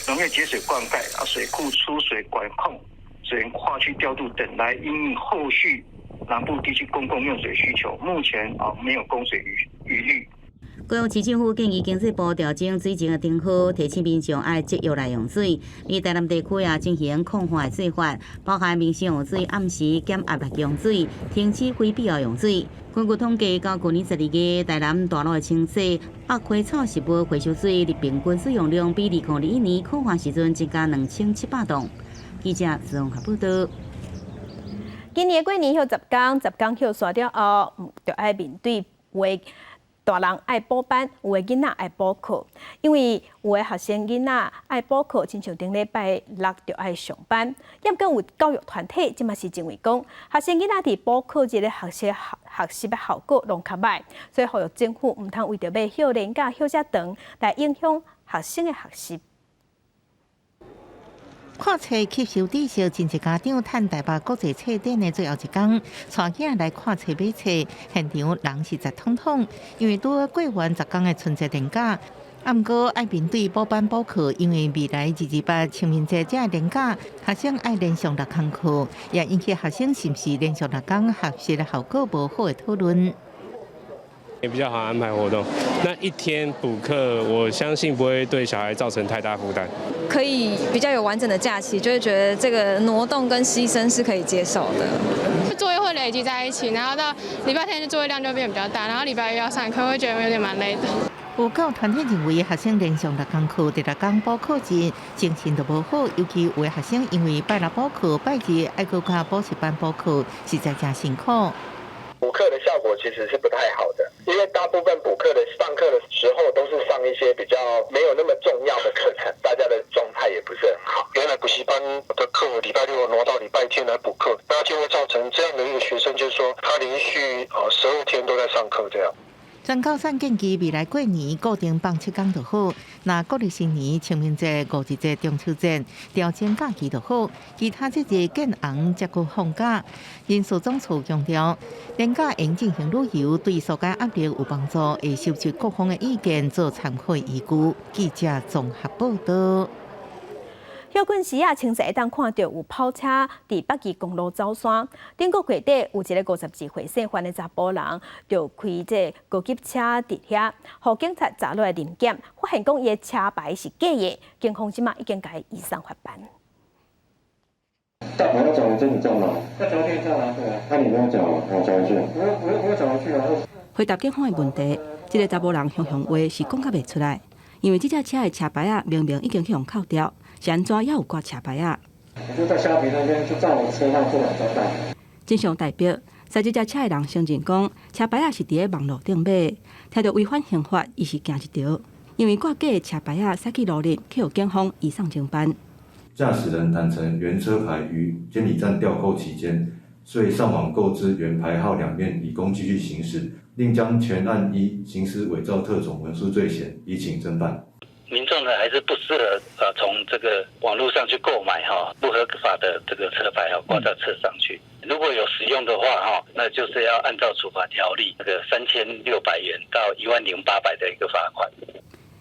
Speaker 9: 農業節水灌溉啊、水庫出水管控、水源跨區調度等，來因應後續南部地區公共用水需求。目前啊，沒有供水餘慮。
Speaker 4: 高雄市政府建議經濟部調整水情的燈號，提醒民眾愛節約來用水。而台南地區也進行控旱的做法，包含民生用水暗時減壓來供水，停止非必要用水。根據統計，到舊年12月，台南大陸的清洗、百花草食物回收水日平均使用量比2021年苦旱時陣增加2700噸。記者綜合報道。
Speaker 1: 今年過年歇十工，十工歇煞了後，就愛面對有的大人愛補班，有的囡仔愛補課，因為有的學生囡仔愛補課，親像頂禮拜六就愛上班。毋過有教育團體這馬是認為講，學生囡仔佇補課這个學習的效果攏較䆀，所以呼籲政府毋通為著欲歇連假歇遮長來影響學生的學習。
Speaker 24: 看冊吸收知識，真濟家長趁台北國際冊展的最後一工，帶囝來看冊買冊，現場人是擠通通，因為拄好過完十工的春節連假，毋過愛面對補班補課，因為未來228清明節這連假，學生愛連續六堂課，也引起學生是毋是連續六工學習的效果無好的討論。
Speaker 14: 也比較好安排活動。那一天補課，我相信不會對小孩造成太大負擔。
Speaker 15: 可以比較有完整的假期，就會覺得這個挪動跟犧牲是可以接受的。
Speaker 10: 作業會累積在一起，然後到禮拜天就作業量就變比較大，然後禮拜一要上課，會覺得有點蠻累的。
Speaker 24: 有教團體認為，學生連續六工課，第六工補課日精神都無好，尤其有的學生因為拜六補課，拜日愛閣去補習班補課，實在誠辛苦。
Speaker 6: 補課的效果其實是不太好的，因為大部分補課的上課的時候都是上一些比較沒有那麼重要的課程，大家的狀態也不是很好。
Speaker 16: 原來補習班的課禮拜六挪到禮拜天來補課，那就會造成這樣的一個學生，就是說他連續12天都在上課這樣。
Speaker 24: 全教省建議未來過年固定放7工就好，若國曆新年、清明節、五一節、中秋節調整假期就好，其他節日建紅才閣放假。人事總處強調，連假應進行旅遊，對紓解壓力有幫助，會收集各方的意見做參考依據。記者綜合報道。
Speaker 1: 歇睏時啊，清晰會當看著有跑車佇北宜公路走山。頂個月底有一個52歲姓范的查埔人，就開這高級車佇遐，予警察查落來臨檢，發現講伊的車牌是假的，警方這馬已經共伊移送法辦。
Speaker 17: 但我要繳真的繳嗎？要繳電賬啊，對啊。那你沒有繳，我繳回去。我繳回去啊。
Speaker 18: 回答警方的問題，這個查埔人雄雄話是講較袂出來，因為這隻車的車牌仔明明已經去予扣掉。是按怎猶有掛車牌仔？
Speaker 17: 我就在蝦皮那邊就照我車號做兩張單。
Speaker 18: 真相大白，駛這隻車的人承認講，車牌仔是佇咧網路頂買，聽著違反刑法，伊是驚一趒，因為掛假的車牌仔，駛去路面，去予警方移送偵辦。
Speaker 19: 駕駛人坦承原車牌於監理站吊扣期間，遂上網購置原牌號兩面，以供繼續行駛，另將全案依行使偽造特種文書罪嫌，移請偵辦。
Speaker 2: 民眾呢，還是不適合從這個網絡上去購買哈不合法的這個車牌哈掛到車上去。如果有使用的話哈，那就是要按照處罰條例，這個3600元到10,800的一個罰款。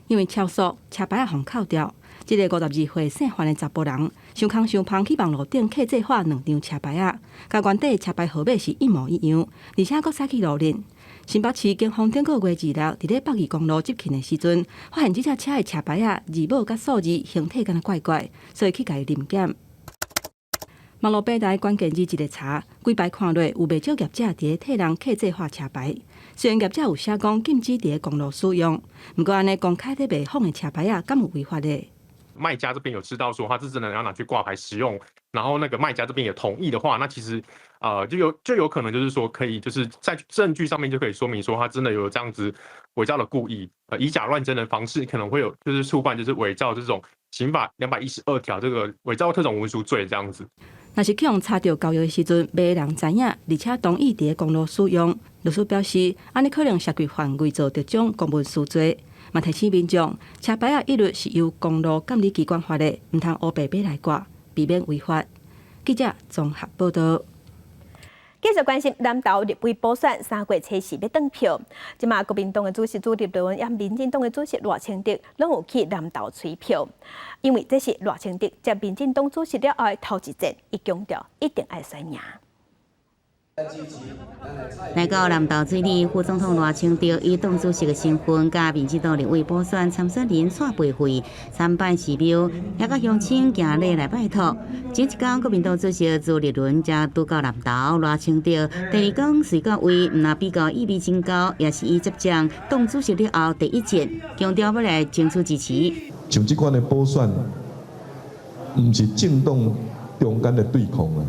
Speaker 18: 因為超速，車牌仔予扣掉。這个52歲姓范的查埔人，傷空傷芳去網路頂客製化兩張車牌仔，佮原底車牌號碼是一模一樣，而且閣駛去路認。新北市警方頂個月26佇咧北宜公路執勤的時陣，發現這隻車的車牌仔字母佮數字形體敢若怪怪，所以去共伊臨檢。網路平台關鍵字一个查，幾擺看落有袂少業者佇咧替人客製化車牌。雖然業者有寫講禁止佇咧公路使用，毋過按呢公開咧賣仿的車牌仔，敢有違法咧？
Speaker 3: 賣家這邊有知道說他是真的要拿去掛牌使用，然後那個賣家這邊也同意的話，那其實，就有可能就是說可以就是在證據上面就可以說明說他真的有這樣子偽造的故意，以假亂真的方式可能會有就是觸犯就是偽造這種刑法212條這個偽造特種文書罪這樣子。
Speaker 18: 若是去予查著交易的時陣，賣的人知影，而且同意佇咧公路使用，律師表示，按呢可能涉及犯偽造特種公文書罪。嘛提醒民眾，車牌仔一律是由公路監理機關發的，毋通烏白買來掛，避免違法。記者綜合報道。
Speaker 1: 繼續關心南投立委補選3月初四欲轉票，這馬國民黨的主席朱立倫佮民進黨的主席賴清德攏有去南投催票，因為這是賴清德接民進黨主席了後的頭一戰，伊強調一定愛選贏。
Speaker 4: 來到南投水里，副總統賴清德以黨主席的身份，佮民進黨立委補選參選人蔡培慧參拜寺廟，也佮鄉親行禮來拜託。前一工，國民黨主席朱立倫才拄到南投，賴清德第二工隨到位，毋但比較意味真高，也是伊接掌黨主席了後第一戰，強調欲來爭取支持。
Speaker 5: 像這款的補選，毋是政黨中間的對抗啊。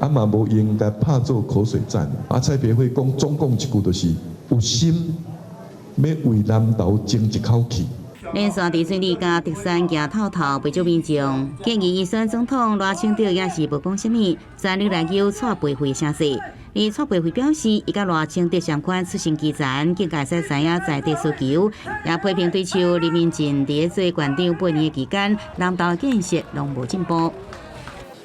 Speaker 5: 啊嘛無應該拍做口水戰。啊，蔡培慧講總共一句就是有心欲為南投爭一口氣。
Speaker 4: 連續佇水里佮竹山行透透，袂少民眾建議伊選總統賴清德也是無講啥物，全力來救蔡培慧聲勢。而蔡培慧表示，伊佮賴清德相款出身基層，更會使知影在地需求，也批評對手林明進佇做縣長8年期間，南投建設攏無進步。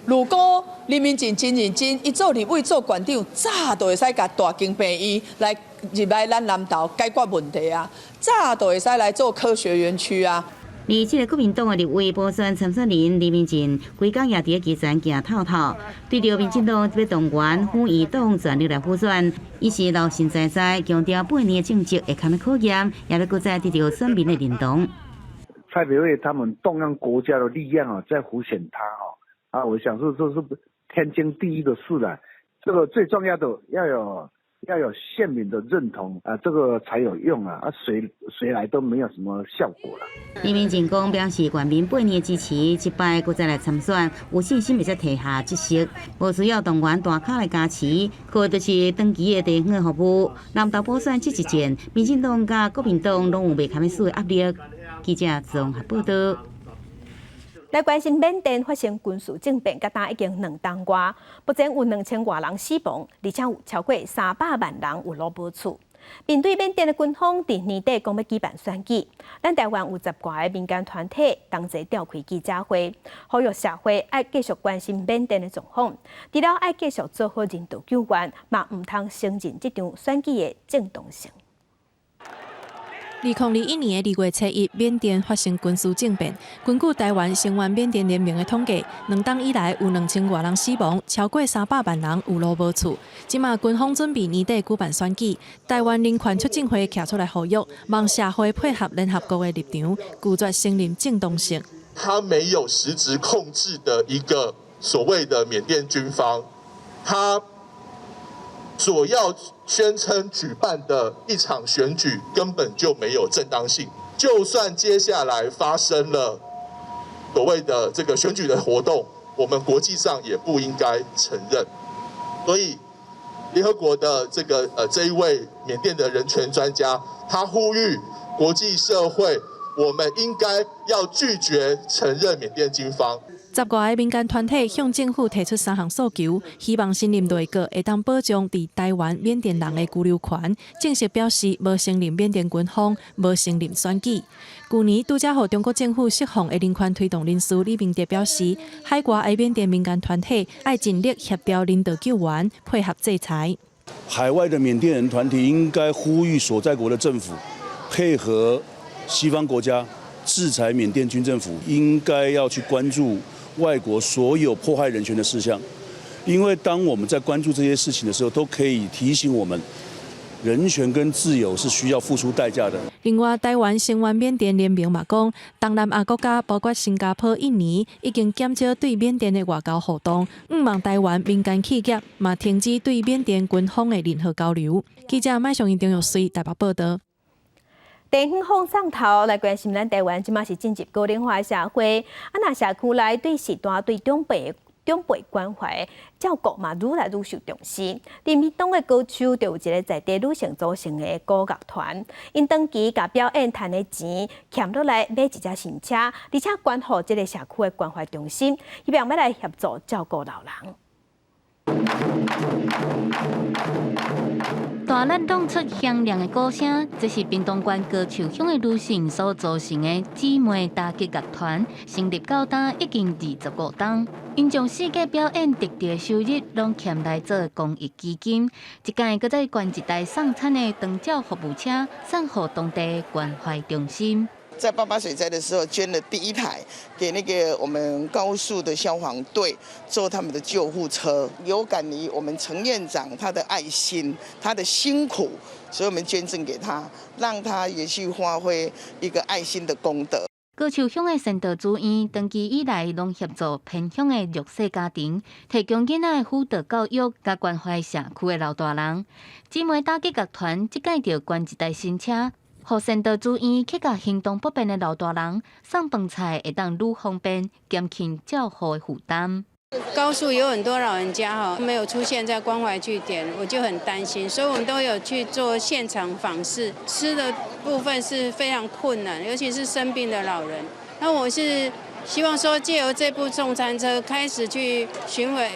Speaker 13: 如果林明進真認真，伊做立委做縣長，早就會使共大興病院來入來咱南投解決問題啊！早就會使來做科學園區啊！
Speaker 4: 而這個國民黨的立委補選參選人林明進，規工也佇咧基層行透透，對著民進黨欲動員府院黨全力來輔選，伊是老神在在，強調八年的政績會堪考驗，也欲閣再得著選民的認同。
Speaker 20: 蔡培慧他們動用國家的力量啊，在輔選他哈啊，我想說這是天經地義的事啦。這個最重要的要有縣民的認同啊，這個才有用啊！啊，誰誰來都沒有什麼效果啦。
Speaker 4: 林明進講表示，縣民八年支持，這擺閣再來參選，有信心會使提下這席，無需要動員大咖來加持，靠的就是長期的地方服務。南投補選這一戰，民進黨佮國民黨攏有袂堪輸的壓力。記者綜合報道。
Speaker 1: 來關心緬甸發生軍事政變，到今已經2冬外，目前有2000外人死亡，而且有超過300萬人有路無厝。面對緬甸的軍方佇年底講欲舉辦選舉，咱台灣有10外个民間團體同齊召開記者會，呼籲社會愛繼續關心緬甸的狀況，除了愛繼續做好人道救援，嘛毋通承認這場選舉的正當性。
Speaker 21: 2021年的2月初1，緬甸發生軍事政變。根據台灣聲援緬甸聯盟的統計，2冬以來有2000外人死亡，超過300萬人有路無厝。這馬軍方準備年底舉辦選舉，台灣人權促進會徛出來呼籲，望社會配合聯合國的立場，拒絕承認正當性。
Speaker 22: 他沒有實質控制的一個所謂的緬甸軍方，他所要宣稱舉辦的一場選舉根本就沒有正當性。就算接下來發生了所謂的這個選舉的活動，我們國際上也不應該承認。所以，聯合國的這一位緬甸的人權專家，他呼籲國際社會，我們應該要拒絕承認緬甸軍方。
Speaker 21: 十外个民間團體向政府提出三項訴求，希望新任內閣會當保障佇台灣緬甸人的居留權，正式表示無承認緬甸軍方，無承認選舉。舊年拄才予中國政府釋放的人權推動人士李明哲表示，海外的緬甸民間團體愛盡力協調人道救援，配合制裁。
Speaker 7: 海外的緬甸人團體應該呼籲所在國的政府配合西方國家制裁緬甸軍政府，應該要去關注外國所有迫害人權的事項，因為當我們在關注這些事情的時候，都可以提醒我們，人權跟自由是需要付出代價的。
Speaker 21: 另外，台灣聲援緬甸聯盟嘛講，東南亞國家包括新加坡、印尼，已經減少對緬甸的外交活動，向望台灣民間企業嘛停止對緬甸軍方的任何交流。記者麥尚英、張玉穗台北報道。
Speaker 1: 地方放送頭來關心咱台灣，這馬是進入高齡化社會，啊，若社區內對序大對長輩關懷照顧嘛，愈來愈受重視。佇屏東的高丘就有一个在地女性組成的鼓樂團，𪜶長期共表演賺的錢，儉落來買一隻新車，而且捐予這个社區的關懷中心，希望欲來協助照顧老人。
Speaker 8: 大力弄出響亮的鼓聲，這是屏東縣高丘鄉的女性所組成的姊妹打擊樂團，成立到今已經25冬。𪜶將四界表演得到的收入，攏儉來做公益基金，這擺閣再捐一台送餐的長照服務車，送予當地關懷中心。
Speaker 11: 在88水災的時候，捐了第一台給那個我們高速的消防隊做他們的救護車。有感於我們陳院長他的愛心，他的辛苦，所以我們捐贈給他，讓他也去發揮一個愛心的功德。
Speaker 8: 高丘鄉的善導書院長期以來攏協助偏鄉的弱勢家庭，提供囡仔的輔導教育，佮關懷社區的老大人。姊妹打擊樂團這擺就捐一台新車。予善導書院去共行動不便的老大人送飯菜，會當愈方便，減輕照護的負擔。
Speaker 10: 高速有很多老人家哈，沒有出現在關懷據點，我就很擔心，所以我們都有去做現場訪視。吃的部分是非常困難，尤其是生病的老人。那我是希望說，借由這部送餐車開始去巡迴，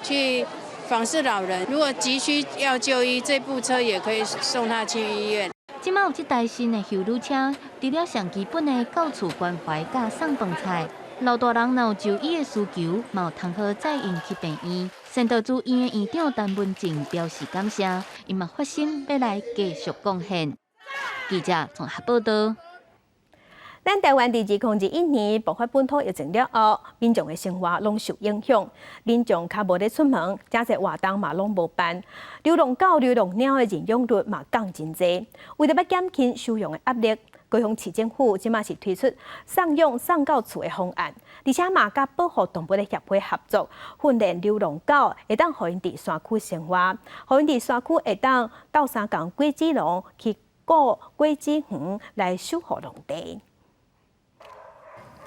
Speaker 10: 去訪視老人。如果急需要就醫，這部車也可以送他去醫院。
Speaker 8: 這擺有這台新的休旅車，除了上基本的到厝關懷佮送飯菜，老大人若有就醫的需求，嘛有通好載𪜶去病院。善導書院的院長陳文靜表示感謝，伊嘛發心欲來繼續貢獻。記者綜合報道。
Speaker 1: 咱台灣佇2021年爆發本土疫情了後，民眾的生活攏受影響，民眾較無咧出門，誠濟活動嘛攏無辦，流浪狗、流浪貓的認養率嘛降真濟。為著欲減輕收容的壓力，高雄市政府這馬是推出送養送到厝的方案，而且嘛佮保護動物的協會合作，訓練流浪狗會當予𪜶佇山區生活，予𪜶佇山區會當鬥相共果子農去顧果子園來守護農地。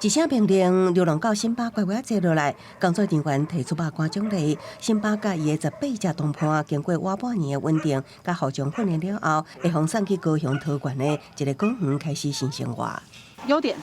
Speaker 12: 一聲命令，流浪狗辛巴乖乖坐落來，工作人員提出肉乾獎勵。辛巴佮伊的18隻同伴，經過倚半年的穩定，佮互相訓練了後，會予送去高雄桃園的一个果園開始新生活。
Speaker 23: 優點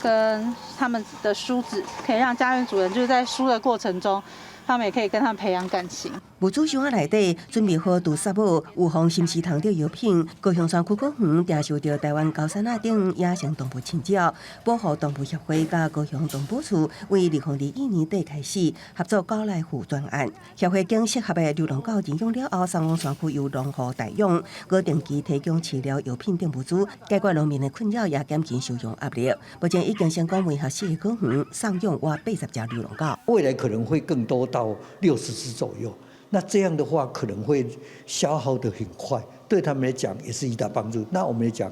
Speaker 23: 跟他們的梳子，可以讓家園主人就是在梳的過程中，他們也可以跟他們培養感情。
Speaker 12: 物資箱仔內底準備好除虱母、預防心絲蟲的藥品。高雄山區果園定受著台灣高山仔頂野生動物侵擾，保護動物協會佮高雄動保處為2021年底開始合作狗來護專案。協會將適合的流浪狗認養了後，送往山區由農戶代養，閣定期提供飼料、藥品等物資，解決農民的困擾，也減輕收容壓力。目前已經成功委託四个果園送養倚80隻流浪狗。
Speaker 25: 未來可能會更多到60隻左右。那這樣的話可能會消耗得很快，對他們來講也是一大幫助。那我們來講，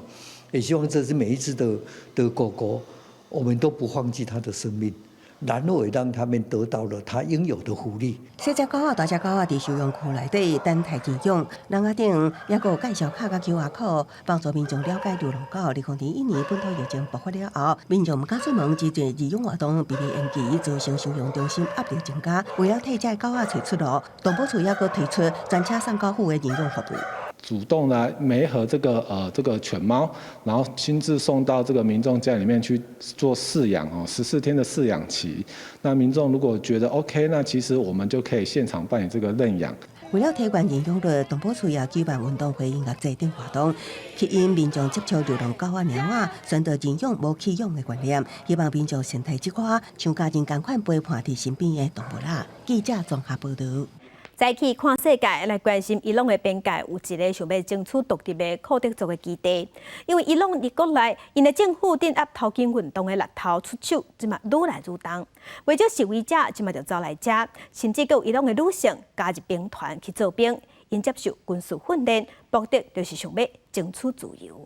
Speaker 25: 也希望這是每一隻的狗狗，我們都不放棄它的生命，然後也讓他們得到了它應有的福利。
Speaker 12: 細隻狗仔、大隻狗仔佇收容區內底等待認養，欄仔頂猶閣有介紹卡佮 QR code，幫助民眾了解流浪狗。2021年本土疫情爆發了後，民眾毋敢出門，真濟認養活動被延期，造成收容中心壓力增加。為了替這狗仔揣出路，動保處猶閣推出專車送到府的認養服務。
Speaker 6: 主動來媒合這個犬貓，然後親自送到這個民眾家裡面去做飼養哦，14天的飼養期。那民眾如果覺得 OK，那其實我們就可以現場辦理這個認養。
Speaker 12: 為了提懸認養率，動保處也舉辦運動會、音樂節等活動，吸引民眾接觸流浪狗仔、貓仔，宣導認養無棄養的觀念，希望民眾善待這寡像家人仝款陪伴佇身邊的動物啦。記者綜合報導。
Speaker 1: 再去看世界，來關心伊朗的邊界有一个想欲爭取獨立的庫德族的基地，因為伊朗佇國內，𪜶的政府鎮壓頭巾運動的橐頭出手，這馬愈來愈重，袂少示威者這馬就走來遮，甚至閣有伊朗的女性加入兵團去做兵，𪜶接受軍事訓練，目的就是想欲爭取自由。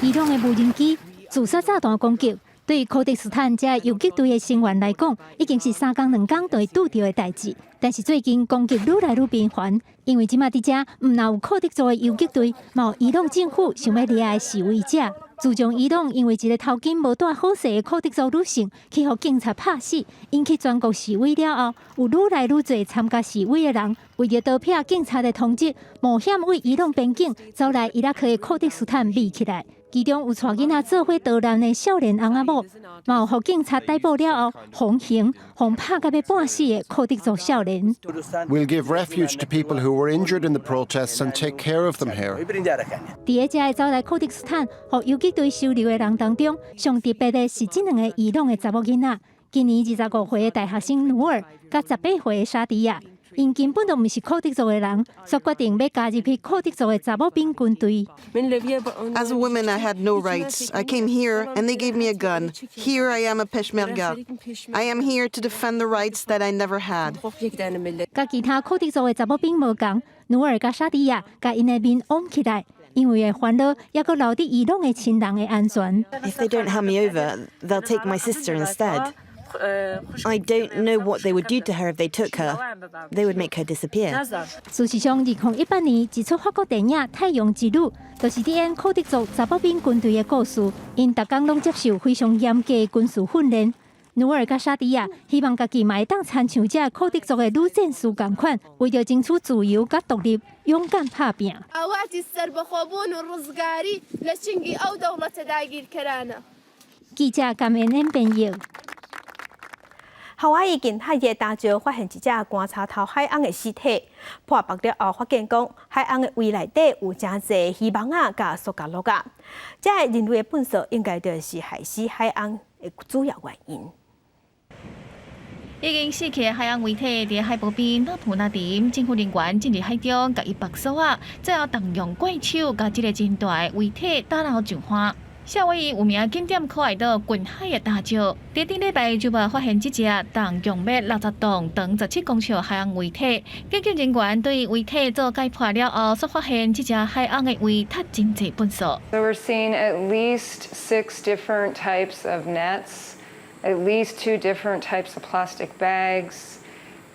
Speaker 9: 伊朗的無人機自殺炸彈攻擊。對庫德斯坦這游擊隊的成員來講，已經是三工兩工就會拄著的代誌。但是最近攻擊愈來愈頻繁，因為這馬佇遮毋但有庫德族的游擊隊，嘛有伊朗政府想欲掠的示威者。自從伊朗因為一个頭巾無戴好勢的庫德族女性去予警察拍死，引起全國示威了後，有愈來愈濟參加示威的人，為著逃避警察的通緝，冒險對伊朗邊境走來伊拉克的庫德斯坦避起來。其中有帶囡仔做伙逃難的少年翁仔某，嘛有予警察逮捕了後，行刑，予拍甲欲半死的庫德族少年。
Speaker 14: We'll give refuge to people who were injured in the protests and take care of them here.
Speaker 9: 佇遮个走來庫德斯坦，予游擊隊收留的人當中，上特別的是這兩个伊朗的查某囡仔。今年25歲的大學生努爾，佮18歲的沙迪亞。𪜶根本就毋是庫德族的人，煞決定欲加入去庫德族的查某兵軍隊。
Speaker 15: As a woman, I had no rights. I came here and they gave me a gun. Here I am a Peshmerga. I am here to defend the rights that I never had.
Speaker 9: 佮其他庫德族的查某兵無仝，努爾佮沙迪亞共𪜶的面掩起來，因為會煩惱，猶閣留佇伊朗的親人的安全。
Speaker 16: If they don't hand me over, they'll take my sister instead. I don't know what they would do to her if they took her. They would make her disappear.
Speaker 9: 事實上，2018年一齣法國電影《太陽之女》就是佇演庫德族查某兵軍隊的故事。𪜶逐工攏接受非常嚴格的軍事訓練。努爾佮沙迪亞希望家己嘛會當親像這庫德族的女戰士仝款，為著爭取自由佮獨立，勇敢拍拚。
Speaker 26: ئاواتی سەربەخۆبوون و ڕزگاری لە چنگی ئەو دەوڵەتە داگیرکەرانە.
Speaker 9: 記者甘恩恩編譯。
Speaker 1: 夏威夷近海的礁石發現一隻棺柴頭海鰪的屍體，破腹了後發現講海鰪的胃內底有誠濟魚網仔佮塑膠罌仔，這个人類的糞埽應該就是害死海鰪的主要原因。
Speaker 8: 已經死去的海鰪遺體佇海埔邊老普納林，政府人員進入海中，共伊縛鎖仔，最後動用怪手共這个真大的遺體打撈上岸。夏威夷有名景點可愛島近海的礁石，佇頂禮拜就發現這隻重共欲60磅、長17公尺海鰪遺體。研究人員對遺體做解剖了後，煞發現這隻海鰪的胃塞真濟糞埽。
Speaker 27: So we're seeing at least six different types of nets, at least two different types of plastic bags.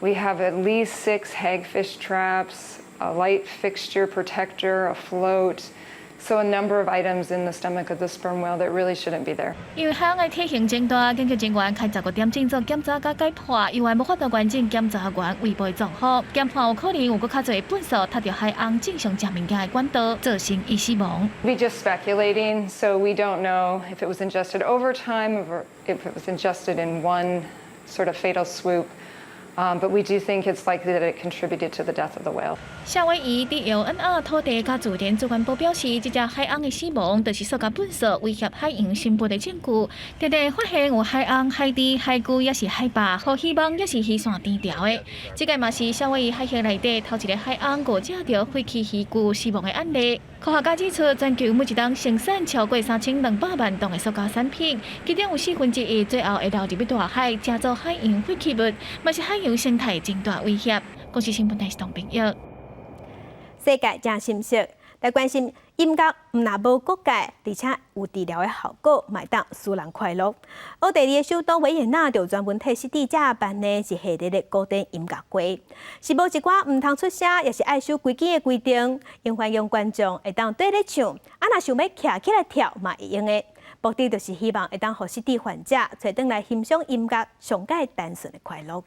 Speaker 27: We have at least six hagfish traps, a light fixture protector, a float. So a number of items in the stomach of the sperm whale that really shouldn't be there.
Speaker 8: 因為海鰪的體型真大，研究人員開10個點鐘做檢查佮解剖，猶原無法度完整檢查完胃部的狀況，研判有可能有閣較濟糞埽塞佇海鰪正常食物件的管道，造成伊死亡。
Speaker 27: We're just speculating, so we don't know if it was ingested over time or if it was ingested in one sort of fatal swoop. But we do think it's likely that it contributed to the death of the whale.
Speaker 8: 夏威夷 DLNR 土地佮自然資源部表示，這隻海鰪的死亡就是塑膠糞埽威脅海洋生物的證據。特別發現有海鰪、海豬、海龜，抑是海豹，予魚網抑是魚線纏牢的。這个嘛是夏威夷海域內底頭一个海鰪誤食著廢棄漁具死亡的案例。科學家指出，全球每一冬生產超過3200萬噸的塑膠產品，其中有1/4最後會流入去大海，成做海洋廢棄物，嘛是海洋生態真大威脅。公視新聞台是董朋友。
Speaker 1: 世界真心息，來關心音樂毋但無國界，而且有治療的效果，嘛會當使人快樂。奧地利的首都維也納就專門替失智者辦的一系列的古典音樂會，是無一寡毋通出聲，抑是愛守規矩的規定，𪜶歡迎觀眾會當綴咧唱，啊若想欲徛起來跳嘛會用的。目的就是希望會當予失智患者揣轉來欣賞音樂上蓋單純的快樂。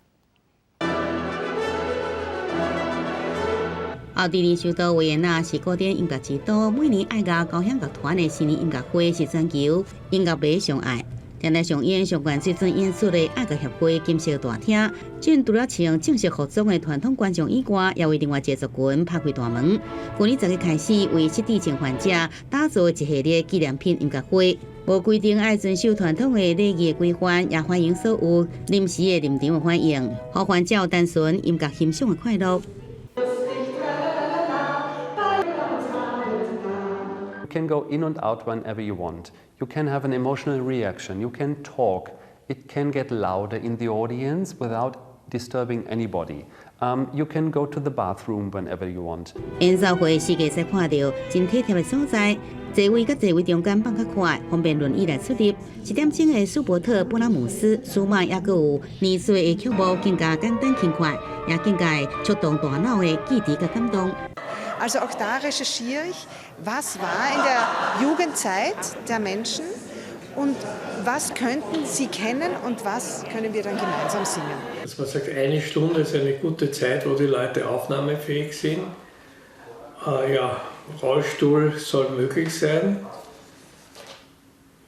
Speaker 4: 奧地利首都維也納是古典音樂之都，每年愛樂交響樂團的新年音樂會是全球音樂迷上愛。正來上演上懸水準演出的愛樂協會金色大廳，這除了穿正式服裝的傳統觀眾以外，也為另外一個族群拍開大門。去年10月開始，為失智症患者打造一系列紀念品音樂會，無規定愛遵守傳統的禮儀規範，也歡迎所有臨時的臨場的反應，予患者有單純音樂欣賞的快樂。
Speaker 2: You can go in and out whenever you want. You can have an emotional reaction. You can talk. It can get louder in the audience without disturbing anybody. You can go to the bathroom whenever you want.
Speaker 4: 演奏會時會使看著真體貼的所在，座位佮座位中間放較闊，方便輪椅來出入。一點鐘的舒伯特、布拉姆斯、舒曼，猶閣有年歲的曲目更加簡單輕快，也更加會觸動大腦的記憶佮感動。
Speaker 3: Also auch da recherchiere ich, was war in der Jugendzeit der Menschen und was könnten sie kennen und was können wir dann gemeinsam singen.
Speaker 5: Dass man sagt, eine Stunde ist eine gute Zeit, wo die Leute aufnahmefähig sind. Ja, Rollstuhl soll möglich sein.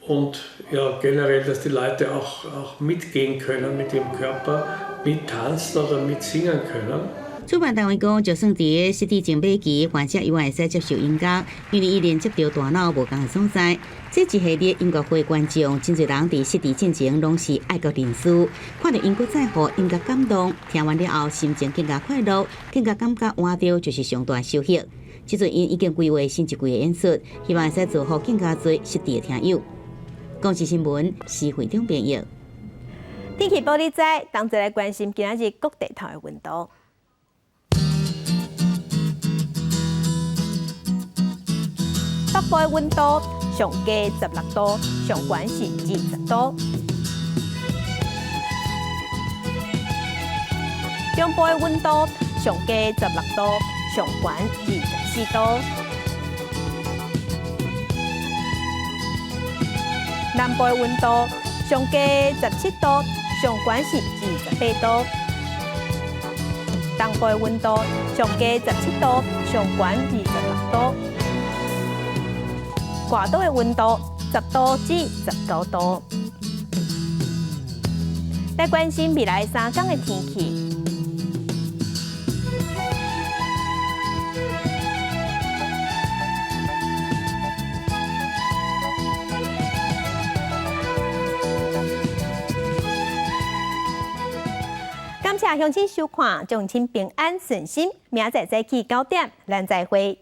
Speaker 5: Und ja, generell, dass die Leute auch mitgehen können mit ihrem Körper, mittanzen oder mitsingen können.
Speaker 4: 主辦單位講，就算佇失智症晚期，患者猶會使接受音樂，因為伊連接著大腦無仝的所在。這一系列音樂會觀眾，真濟人佇失智進前攏是愛國人士，看著𪜶閣再予音樂感動，聽完了後心情更加快樂，更加感覺活著就是上大收穫。這陣𪜶已經規劃新一季的演出，希望會使造福更加濟失智的聽友。公視新聞，施會長編譯。
Speaker 1: 天氣報你知，同齊來關心今仔日各地頭的溫度。北部的溫度上低16度，上懸是20度。中部的溫度上低16度，上懸24度。南部的溫度上低17度，上懸是28度。東部的溫度上低17度，上懸26度。外島的溫度10度至19度。來關心未來3天的天氣。感謝鄉親收看，祝親平安順心。明仔載早起9點，咱再會。